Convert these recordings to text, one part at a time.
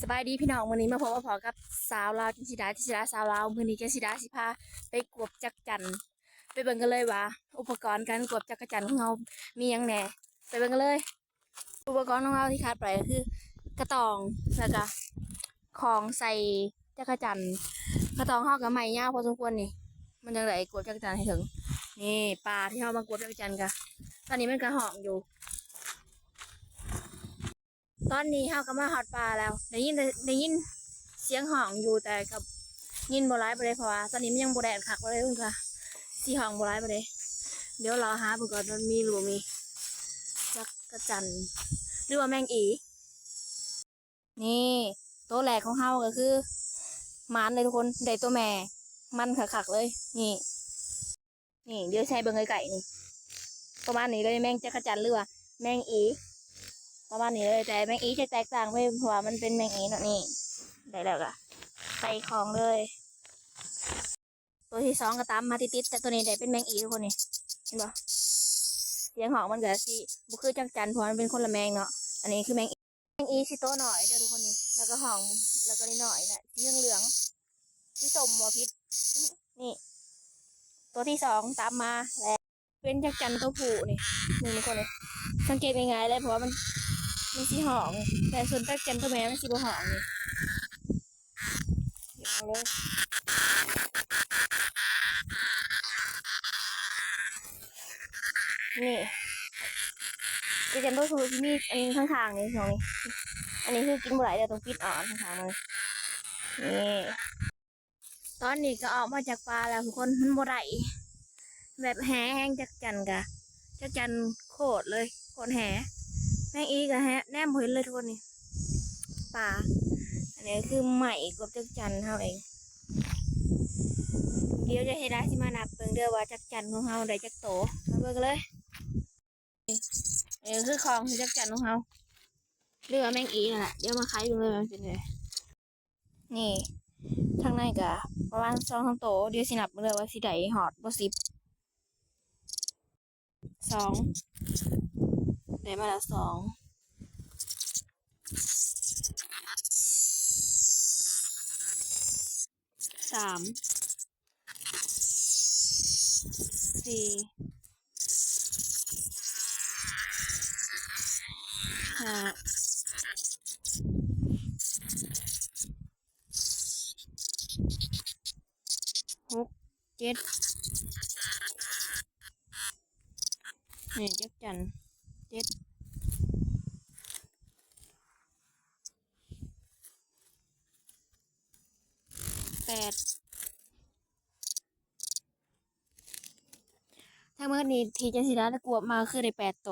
ສະບາຍດີພີ່ນ້ອງ ມື້ນີ້ມາພົບມາພໍ້ກັບສາວລາວ ຈັນຊິດາ ຈັນຊິດາສາວລາວ. ມື້ນີ້ຈັນຊິດາຊິພາໄປກວບຈັກຈັ່ນ ໄປເບິ່ງກັນເລີຍວ່າ ອຸປະກອນການກວບຈັກກະຈັນຂອງເຮົາມີຫຍັງແດ່ ໄປເບິ່ງກັນເລີຍ. ອຸປະກອນຂອງເຮົາທີ່ຂາດບໍ່ໄດ້ກໍຄືກະຕ້ອງ ແລ້ວກະຂອງໃສ່ຈັກກະຈັນ. ກະຕ້ອງເຮົາກໍໄມ້ຍາວພໍສົມຄວນນີ້ ມັນຈັ່ງໄດ້ກວບຈັກກະຈັນໃຫ້ເຖິງ. ນີ້ປາທີ່ເຮົາມາກວບຈັກກະຈັນກະ ຕອນນີ້ມັນກະຮ້ອງຢູ່. ຕອນນີ້ເຮົາກໍມາຮອດປ່າແລ້ວ ໄດ້ຍິນ ໄດ້ຍິນສຽງຮ້ອງຢູ່ ແຕ່ກໍຍິນບໍ່ຫຼາຍປານໃດ ເພາະວ່າຕອນນີ້ມັນຍັງບໍ່ແດດຄັກປານໃດ ເພິ່ນກໍຊິຮ້ອງບໍ່ຫຼາຍປານໃດ. ດຽວເລາະຫາເບິ່ງກ່ອນວ່າມີຫຼືບໍ່ມີຈັກກະຈັນ ຫຼືວ່າແມງອີ. ນີ້ໂຕແລກຂອງເຮົາກໍຄືໝານເລີຍທຸກຄົນ ໄດ້ໂຕແມ່ ມັນຄັກໆເລີຍ. ນີ້ ນີ້ ດຽວຊິໃຫ້ເບິ່ງໃກ້ໆ ນີ້ ປະມານນີ້ເລີຍ ແມງຈັກກະຈັນ ຫຼືວ່າແມງອີ ປະມານນີ້ເລີຍ. ແຕ່ແມງອີຈະແຕກຕ່າງໄປ ເພາະວ່າມັນເປັນແມງອີເນາະ. ນີ້ ໄດ້ແລ້ວກໍໃສ່ຂອງເລີຍ. ໂຕທີສອງກໍຕາມມາຕິດໆ ແຕ່ໂຕນີ້ໄດ້ເປັນແມງອີທຸກຄົນ ນີ້ ເຫັນບໍ່? ສຽງຮ້ອງມັນກໍຊິບໍ່ຄືຈັກກະຈັນ ເພາະວ່າມັນເປັນຄົນລະແມງເນາະ. ອັນນີ້ຄືແມງອີ ແມງອີຊິໂຕນ້ອຍເດີທຸກຄົນ ນີ້ ແລ້ວກໍຮ້ອງ ແລ້ວກໍນ້ອຍໆນະ ສີເຫຼືອງໆ ສີສົ້ມບໍ່ຜິດ. ນີ້ ໂຕທີສອງຕາມມາແລ້ວ ເປັນຈັກກະຈັນໂຕຜູ້ນີ້ ນີ້ທຸກຄົນ ນີ້ ສັງເກດງ່າຍໆເລີຍ ເພາະວ່າມັນ ມັນຊິຮ້ອງ ແຕ່ສ່ວນຈັກກະຈັນໂຕແມ່ມັນຊິບໍ່ຮ້ອງ. ນີ້ ເອົາເລີຍ ນີ້ ຈັກກະຈັນໂຕຜູ້ຊິມີອັນຂ້າງໆນີ້ ສອງນີ້ ອັນນີ້ຄືກິນບໍ່ໄດ້ເດີ ຕ້ອງປິດເອົາອັນຂ້າງໆມັນ. ນີ້ ຕອນນີ້ກໍອອກມາຈາກປ່າແລ້ວທຸກຄົນ ມັນບໍ່ໄດ້ ແບບແຮງຈັກກະຈັນ ກະຈັກກະຈັນໂຄດເລີຍ ໂຄດແຮ. ແມງອີກໍແຮ ແນມບໍ່ເຫັນເລີຍທຸກຄົນ ນີ້ ປ່າ. ອັນນີ້ກໍຄືໄມ້ກວບຈັກກະຈັນເຮົາເອງ. ດຽວຈະເຮັດ ຊິມານັບເບິ່ງເດີວ່າຈັກກະຈັນຂອງເຮົາໄດ້ຈັກໂຕ ມາເບິ່ງກັນເລີຍ. ນີ້ຄືຂອງຈັກກະຈັນຂອງເຮົາ ຫຼືວ່າແມງອີນັ້ນແຫຼະ. ດຽວມາໄຂເບິ່ງເລີຍວ່າມັນເປັນແນວໃດ. ນີ້ ທາງໃນກະປະມານສອງສາມໂຕ ດຽວຊິນັບເບິ່ງເດີວ່າຊິໄດ້ຮອດບໍ່ສິບ. ສອງ ໄດ້ມາແລ້ວສອງ ສາມ ສີ່ ຫ້າ ຫົກ ເຈັດ ນີ້ຈັກກະຈັນ ເຈັດ ແປດ. ທັງໝົດນີ້ທີ່ຈັນຊິດາໄດ້ກວບມາຄືໄດ້ແປດໂຕ.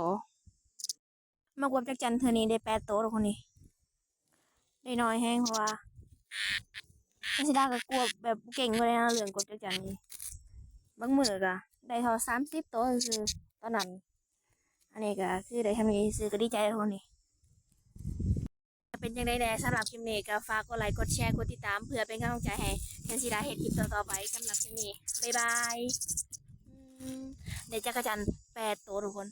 ມາກວບຈັກກະຈັນເທື່ອນີ້ໄດ້ແປດໂຕທຸກຄົນ ນີ້ ໄດ້ໜ້ອຍແຮງ ເພາະວ່າຈັນຊິດາກໍກວບແບບບໍ່ເກັ່ງປານໃດນະ ເລື່ອງກວບຈັກກະຈັນນີ້ ບາງມື້ກໍໄດ້ເທົ່າສາມສິບໂຕຊື່ໆ ຕອນນັ້ນ. ອັນນີ້ກໍຄືໄດ້ສ່ຳນີ້ຊື່ໆ ກໍດີໃຈແລ້ວທຸກຄົນ ນີ້. ເປັນຈັ່ງໃດແດ່ສຳລັບຄລິບນີ້ ກໍຝາກກົດໄລ ກົດແຊ ກົດຕິດຕາມ ເພື່ອເປັນກຳລັງໃຈໃຫ້ຈັນຊິດາເຮັດຄລິບຕໍ່ໆໄປ. ສຳລັບຄລິບນີ້ ບາຍບາຍ. ອືມ ໄດ້ຈັກກະຈັນແປດໂຕທຸກຄົນ.